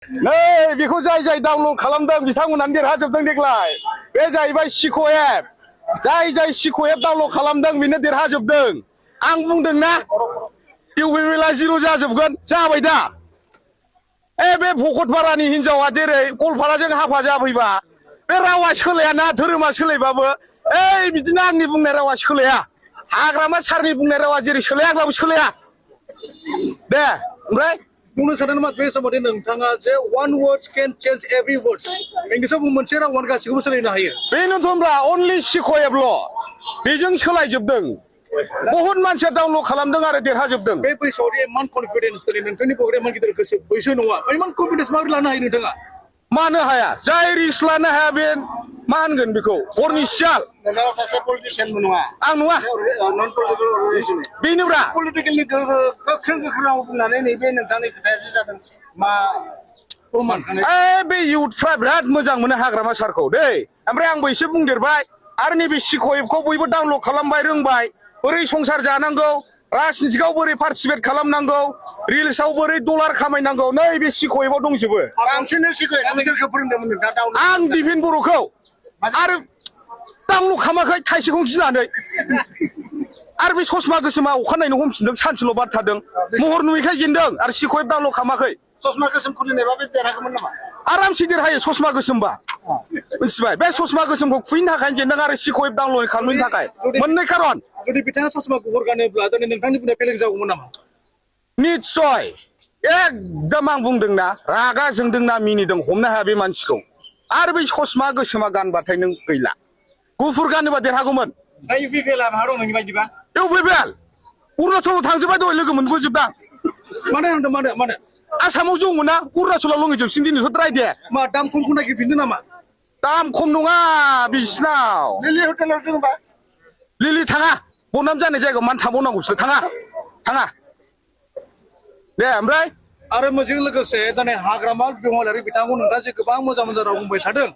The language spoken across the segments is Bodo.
नै बेखौ जाय डाउनलड खालामदों बिथांमोनानो देरहाजोबदों देग्लाय बे जाहैबाय सिक' एप जाय सिक' एप डाउनलड खालामदों बेनो देरहाजोबदों आं बुंदों ना इउपिपिएलआ जिर' जाजोबगोन जाबाय दा बे भकतपारानि हिनजावा जेरै गलपाराजों हाफा जाफैबा बे रावा सोलायाना धोरोमा सोलायबाबो बिदिनो आंनि बुंनाय रावा सोलाया हाग्रामा सारनि बुंनाय रावा जेरै सोलाया आंनाबो सोलाया दे ओमफ्राय बुंनो सानो नामा बे समाव नोंथाङा जे one words can change every words इंलिसाव मोनसे रावानो गासैखौबो सोलायनो हायो बेनोथ' होनब्ला अनलि सिक' एपल' बेजों सोलायजोबदों बहुत मानसिया डाउनलड खालामदों आरो देरहाजोबदों बे बैसोआव इमान कनफिडेन्स नोंथांनि पकेटआ इमान गिदिर गोसो बैसो नङा इमान कनफिडेन्स माबोरै लानो हायो नोंथाङा मानो हाया जाय रिस्क लानो हाया बे मा होनगोन बेखौ हरनि सियाल नोंथाङा सासे पलिटिशियानबो नङा आं नङा नन पलिटिकेल अर्गानाइजेसन बेनोब्रा पलिटिकेलनि गोख्रों राव बुंनानै नैबे नोंथांनि खोथाया जे जादों मा प्रमान बे इउथफ्रा बिराद मोजां मोनो हाग्रामा सारखौ दै ओमफ्राय आंबो एसे बुंदेरबाय आरो नैबे सिक' एपखौ बयबो डाउनलड खालामबाय रोंबाय बोरै संसार जानांगौ राजनितिकआव बोरै पार्टिसिपेट खालामनांगौ रिल्सआव बोरै डलार खामायनांगौ नै बे सिक' एपआव दंजोबो बांसिन सिक' एपखौ सोरखौ फोरोंदोंमोन नोंथाङा आं दिपेन बर'खौ आरो डाउनलड खालामाखै थाइसेखौ गिनानै आरो बे ससमा गोसोमा अखानायैनो हमफिनदों सानसेल' बाद थादों महर नुयैखाय जेनदों आरो सिक' एप डाउनलड खालामाखै ससमा गोसोम खुलिनायबा बे देरहागौमोन नामा आरामसे देरहायो ससमा गोसोमबा मिथिबाय बे ससमा गोसोमखौ खुयैनो थाखाय जेनदों आरो सिक' एप डाउनलड खालामनो थाखाय मोननै खारन जुदि बिथाङा ससमा गुफुर गानोब्ला दिनै नोंथांनि बुंनाय बेलेग जागौमोन नामा निस्सय एकदम आं बुंदोंना रागा जोंदोंना मिनिदों हमनो हाया बे मानसिखौ आरो बै ससमा गोसोमा गानबाथाय नों गैला गुफुर गानोबा देरहागौमोन दा इउपिपिएलआ मा दं नोंनि बायदिबा इउपिपिएल अरुणाचलाव थांजोबबाय दहाय लोगो मोनबोजोबदां मानो होनदों मानो आसामाव जौमोन ना अरुणाचलाव लोंहैजोबसिन दिनैथ' द्रायदे मा दाम खमखौ नागिरफिनदों नामा दाम खम नङा बिसिनाव लिलि हटेलाव दङबा लिलि थाङा बदनाम जानाय जायगायाव मानो थांबावनांगौ बिसोर थाङा दे ओमफ्राय आरो मोनसे लोगोसे दिनै हाग्रामा बेंगलारि बिथांखौ नोंथाङा जे गोबां मोजां राव बुंबाय थादों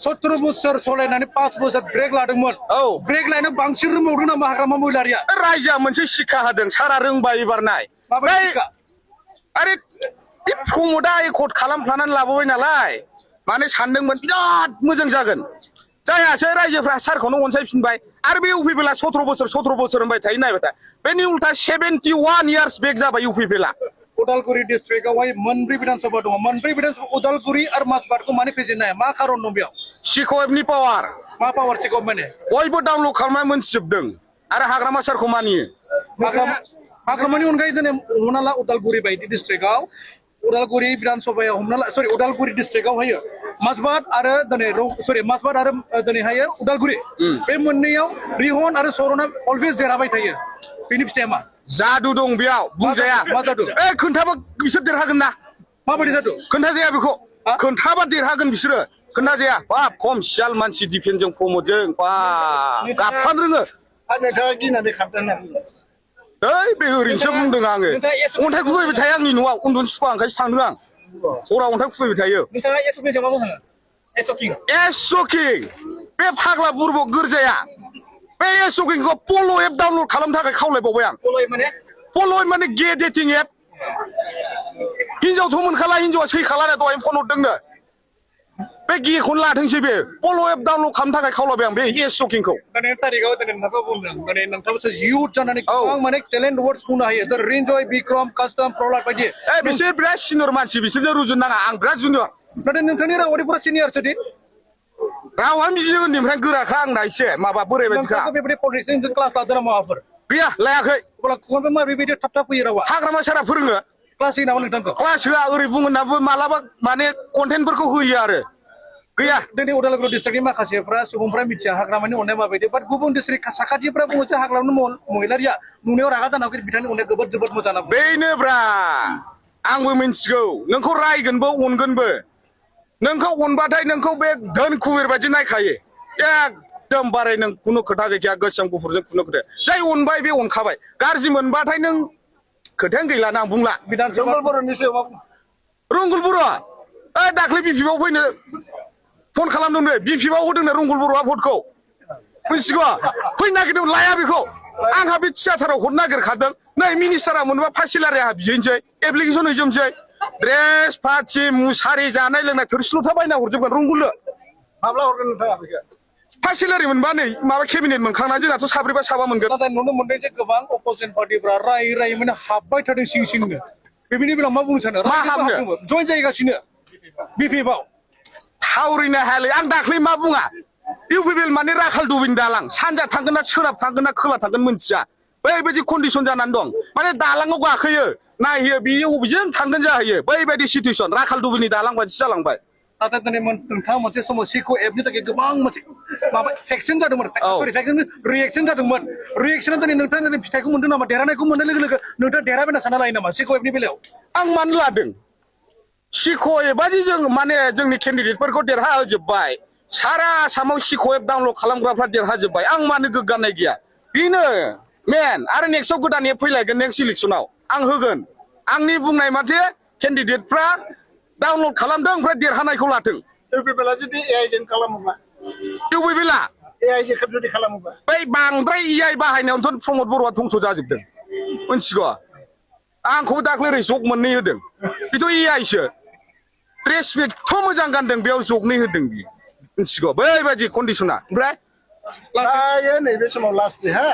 17 बोसोर सलायनानै 5 बोसोर ब्रेक लादोंमोन ब्रेक लानो बांसिन रोंबावदों नामा हाग्रामा महिलारिया रायजोआ मोनसे शिक्षा होदों सारा रोंबाय एबारनाय आरे प्रमदा एकर्ड खालामफ्लानानै लाबोबाय नालाय माने सानदोंमोन बिराद मोजां जागोन जायासै रायजोफ्रा सारखौनो अनसायफिनबाय आरो बे इउपिपिएलआ 17 बोसोर होनबाय थायो नायबाय बेनि उल्था 71 इयार्स बेक जाबाय इउपिपिएलआ उदालगुरि डिस्ट्रिक्टआवहाय मोनब्रै विधानसभा दङ मोनब्रै विधानसभा उदालगुरि आरो माजबाटखौ माने फेजेननो हाया मा खारन दं बेयाव सिक' एपनि पावार मा पावार सिक' एप माने बयबो डाउनलड खालामनानै मोनथिजोबदों आरो हाग्रामा सारखौ मानियो हाग्रामानि अनगायै दिनै हमना ला उदालगुरि बायदि डिस्ट्रिक्टआव उदालगुरि विधानसभायाव हमना ला उदालगुरि डिस्ट्रिक्टआवहायो माजबाट आरो दिनै माजबाट आरो दिनैहायो उदालगुरि बे मोननैयाव रिहन आरो सरना अलवेज देरहाबाय थायो बेनि फिथाइया मा जादु दं बेयाव बुंजाया मा जादु खोन्थाबा बिसोर देरहागोन ना माबायदि जादु खोन्थाजाया बेखौ खोन्थाबा देरहागोन बिसोरो खोन्थाजाया बाब खम सियाल मानसि डिफेन्सजों प्रमदजों बाब गाबफानो रोङो नोंथाङा गिनानै खारदों होनना बुंदों बे ओरैनोसो बुंदों आङो अन्थाइ खुबैबाय थायो आंनि न'आव उन्दुनो सुखुवा ओंखायसो थांदों आं हराव अन्थाइ खुबैबाय थायो नोंथाङा एस'किंजों मा बुङो एस'किं बे फाग्ला बुरबक गोरजाया बे एस'किंखौ पल' एप डाउनलड खालामनो थाखाय खावलायबावबाय आं पल' एप माने गे डेटिं एप हिनजावथ' मोनखाला हिनजावा सैखाला दहाय फन हरदोंनो बे गेखौनो लाथोंसै बे पल' एप डाउनलड खालामनो थाखाय खावलायबाय आं बे एस'किंखौ दिनै तारिखाव दिनै नोंथाङा बुंदों दिनै नोंथाङा इयुथ जानानै गोबां माने टेलेन्ट वार्डस बुंनो हायो जेरै रिन्जय बिक्रम कास्टम प्रहलाद बायदि बिसोर बिराद सिनियर मानसि बिसोरजों रुजुनो नाङा आं बिराद जुनियर नाथाय नोंथांनि रावारिफोरा सिनियरसो दि रावा बिदि उन्दैनिफ्राय गोराखा आंना एसे माबा बोराय बायदिखा बेबायदि पलिटिक्सजों क्लास लादों नामा माबाफोर गैया लायाखै अब्ला खुगानिफ्राय मा बेबायदि थाब थाब फैयो रावा हाग्रामा सारा फोरोङो क्लास होयो नामा नोंथांखौ क्लास होआ ओरै बुङोनाबो मालाबा माने कन्टेन्टफोरखौ होयो आरो गैया दिनै उदालगुरि डिस्ट्रिक्टनि माखासेफ्रा सुबुंफ्रा मिथिया हाग्रामानि अननाय माबायदि बाट गुबुन डिस्ट्रिक्ट साखाथिफ्रा बुङो जे हाग्रामानि महिलारिया नुनायाव रागा जानांगौ बिथांनि अननाया जोबोद मोजां बेनोब्रा आंबो मिन्थिगौ नोंखौ रायगोनबो अनगोनबो नोंखौ अनबाथाय नोंखौ बे धोन कुबेर बायदि नायखायो एकदम बाराय नों खुनु खोथा गैखाया गोसोम गुफुरजों खुनु खोथा जाय अनबाय बे अनखाबाय गाज्रि मोनबाथाय नों खोथायानो गैला ना आं बुंला रंगुल बर' दाख्लै बिपिएफआव फैनो फन खालामदोंनो बिपिएफआव होदोंनो रंगुल बर'आ भटखौ मिथिगौ फैनो नागिरदों लाया बेखौ आंहा बे थियाटाराव हरनो नागिरखादों नै मिनिस्टारा मोनबा फासिलारि आंहा बिहैनोसै एप्लिकेसन हैजोबनोसै ड्रेस पाथि मुसारि जानाय लोंनाय थोरसि लथा बायना हरजोबगोन रुंगुलनो माब्ला हरगोन नोंथाङा बेखौ फार्स्ट सेलारि मोनबा नै माबा केबिनेट मोनखांना जोंनाथ' साब्रैबा साबा मोनगोन नाथाय नुनो मोनदों जे गोबां अपोजिसन पार्टिफ्रा रायै रायै माने हाबबाय थादों सिं सिंनो बेनि बेलायाव मा बुंनो सानो मा हाबनो? जयेन जाहैगासिनो बिपिएफआव थावरिनो हायालै आं दाख्लै मा बुङा इउपिपिएल माने राखाल दुबिनि दालां सानजा थांगोन ना सोनाब थांगोन ना खोला थांगोन मोनथिया बैबायदि कन्डिसन जानानै दं माने दालाङाव गाखोयो नायहैयो बियो बबेजों थांगोन जाहैयो बैबायदि सिटुएसन राखाल दुबिनि दालां बायदि जालांबाय नाथाय दिनै नोंथाङा मोनसे समाव सिक' एपनि थाखाय गोबां मोनसे माबा फेक्सन जादोंमोन सरि फेक्सन रिएक्सन जादोंमोन रिएक्सना दिनै नोंथाङा दिनै फिथाइखौ मोनदों नामा देरहानायखौ मोननाय लोगो लोगो नोंथाङा देरहाबाय होनना सानना लायो नामा सिक' एपनि बेलायाव आं मानो लादों सिक' एपआदि जों माने जोंनि केन्डिडेटफोरखौ देरहा होजोब्बाय सारा आसामाव सिक' एप डाउनलड खालामग्राफ्रा देरहाजोब्बाय आं मानो गोग्गानाय गैया बेनो मेन आरो नेक्स्टआव गोदान एप फैलायगोन नेक्स्ट इलेक्सनाव आं होगोन आंनि बुंनाय माथे केन्डिडेटफ्रा डाउनलड खालामदों ओमफ्राय देरहानायखौ लाथों इउपिपिएलआ जुदि एआइ जों खालामोबा इउपिपिएलआ एआइ जों जुदि खालामोबा बै बांद्राय एआइ बाहायनायावनोथ' प्रमद बर'आ धंस' जाजोबदों मिथिगौ आंखौ दाख्लै ओरै जग मोननै होदों बेथ' एआइसो ड्रेस बेथ' मोजां गानदों बेयाव जगनै होदों बियो मिथिगौ बैबायदि कन्डिसना ओमफ्राय दायो नैबे समाव लास्ट हा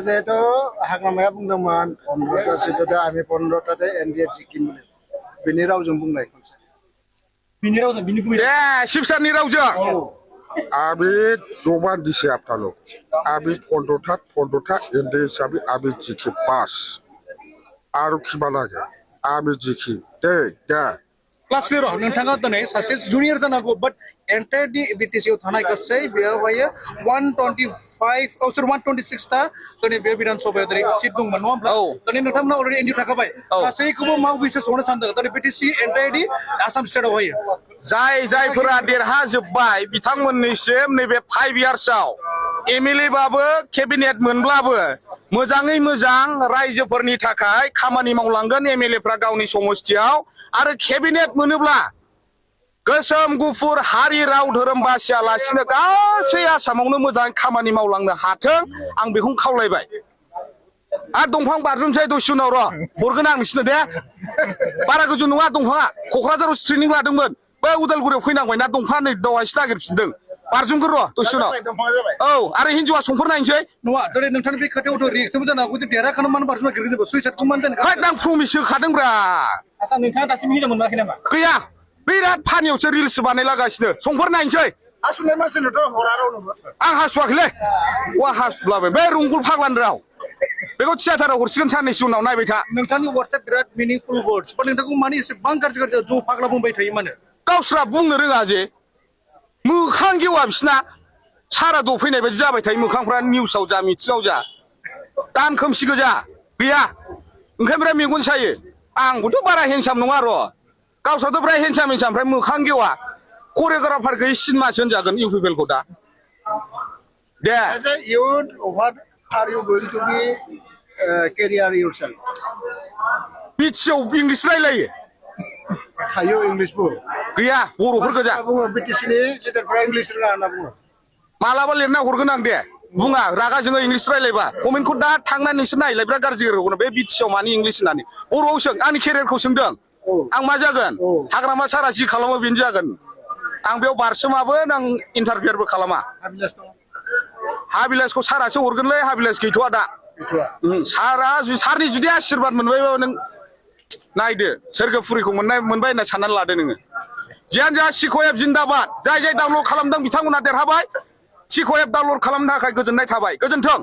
जिहेतु हाग्रामाया बुंदोंमोन 15टा सिटआव आर्मि 15टाथे एनडिए जिकिन बेनि रावजों बुंनाय खनसे बिनि रावजों बिनि गुबै दे शिबसारनि रावजों अभी जमा दिसे आपतालो अभी 15टा एनडे हिसाबै अभी जिखि 5 आरो किमा लागे अभी जिखि दे लास्टलि र' नोंथाङा दिनै सासे जुनियर जानांगौ बाट एन्टायर दि बिटिसिआव थानाय गासै बेयावहाय 126टा दिनै बे बिधान सभायाव दिनै सिट दंमोन नङा होमब्ला दिनै नोंथांमोना अलरेडि एनडिए थाखाबाय गासैखौबो मा बिसेस हरनो सानदों दिनै बिटिसि एन्टायर दि आसाम स्टेटआवहाय जायफोरा देरहाजोब्बाय बिथांमोननिसिम नैबे 5 इयार्सआव एमएलए बाबो केबिनेट मोनब्लाबो मोजाङै मोजां रायजोफोरनि थाखाय खामानि मावलांगोन एमएलएफ्रा गावनि समस्थियाव आरो केबिनेट मोनोब्ला गोसोम गुफुर हारि राव धोरोम बासियालासिनो गासै आसामावनो मोजाङै खामानि मावलांनो हाथों आं बेखौनो खावलायबाय आरो दंफां बारजुमसै दसे उनाव र' हरगोन आं नोंसिनो दे बारा गोजौ नङा दंफाङा क'क्राझाराव ट्रेनिं लादोंमोन बै उदालगुरियाव फैनांबाय ना दंफाङा नै दावहायसो नागिरफिनदों बारजुमगोन र' दसे उनाव औ आरो हिन्जावा संफोर नायनोसै नङा दिनै नोंथांनि बे खोथायावथ' रिएक्सनबो जानो हागौ देरहाखानो मानो बारजुमा गिरगोन सुइसाइडखौ मानो जानो आं प्रमिस होखादोंब्रा आसा नोंथाङा दासिम हिनजाव मोनाखै नामा गैया बिराद फानियावसो रिल्स बानायलागासिनो संफोर नायनोसै हासुनाय मानसिनोथ' हरा रावनोबो आं हासुवाखैलै वा हासुलाबाय बे रुंगुल फाग्लानि राव बेखौ थियाटाराव हरसिगोन साननैसो उनाव नायबाय था नोंथांनि वार्डआ बिराद मिनिंफुल वर्ड्स बा नोंथांखौ माने एसेबां गाज्रि ज' फाग्ला बुंबाय थायो मानो गावस्रा बुंनो रोङा जे मोखां गेवा बिसिना सारा दफैनाय बायदि जाबाय थायो मोखांफ्रा निउसाव जा मिथिङाव जा दान खोमसि गोजा गैया ओंखायनो मेगन सायो आंबोथ' बारा हेन्डसाम नङा र' गावस्राथ' बिराद हेन्डसाम ओमफ्राय मोखां गेवा करिय'ग्राफार गैयै सिनेमासो होनजागोन इउपिपिएलखौ दा दे As a youth, what are you going to be career yourself? बिटिसिआव इंलिस रायलायो हायो इंलिसबो गैया बर'फोर गोजा बुङो बिटिसिनि लिडारफोरा इंलिस रोङा होनना बुङो मालाबा लिरना हरगोन आं दे बुङा रागा जोङो इंलिस रायलायबा कमेन्टखौ दा थांनानै नोंसोर नायलाय बिराद गाज्रि रोखोम बे बिटिसिआव मानि इंलिस होननानै बर'आव सों आंनि केरियारखौ सोंदों आं मा जागोन हाग्रामा सारा जि खालामो बेनो जागोन आं बेयाव बारसोमाबो आं इन्टारफियारबो खालामा हाबिलासखौ सारासो हरगोनलै हाबिलास गैथ'वा दा सारनि जुदि आशिर्बाद मोनबायबाबो नों नायदो सोरगोफुरिखौ मोनबाय होनना साननानै लादो नोङो जियानो जा सिक' एप जिन्दाबाद जाय डाउनलड खालामदों बिथांमोना देरहाबाय सिक' एप डाउनलड खालामनो थाखाय गोजोननाय थाबाय गोजोन्थों।